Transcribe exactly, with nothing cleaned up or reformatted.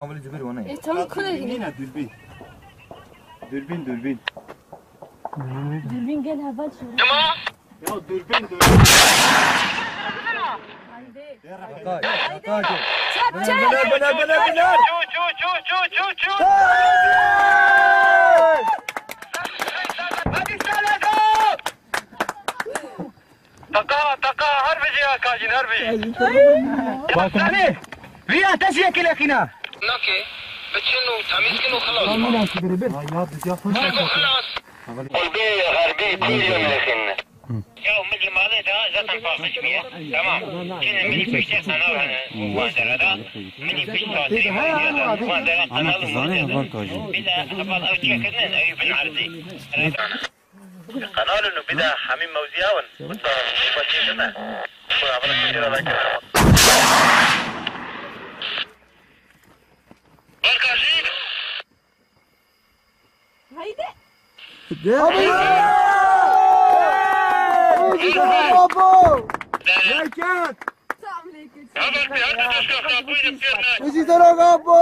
E, tam kule. Nîne, dûrbîn. Dûrbîn, dûrbîn. Dûrbîn gel heval şûre. Ya dûrbîn, dûrbîn. Haydi. Haydi. Çap, çap. Biner, biner, biner, biner. Çu, çu, çu, çu, çu, çu. Hadi sana da. Taqa, taqa, her bijî ya Kajîn, her bijî. Bakanê, riya te jî yekê leqîna. Nake, biçin û temîz kin û xilas. Tamam, lan, şu biri bir. Ay, ya, bir yapın. Nako xilas. Qulbê xerbê kûr yem leqîn. Ya, min li malê de zaten paqij bûye. Tamam. Çi ne, min î piştê qenal hene, wan zere de. Min î pişt tasî, wan zere qenal û zanê heval Kajîn. Bila heval ew çi kirin, ew bin erzî. Qenal û bide hemî mewzî ew in. Wisa nêba çêkirine. Xwe hevala kêşê re vekirine. Barkajî. Haydi. Abi! Abi! Abi! Bereket! Selamünaleyküm. Haber bir yerde de şu kapıyı yapıyor. Bizi sana kapı!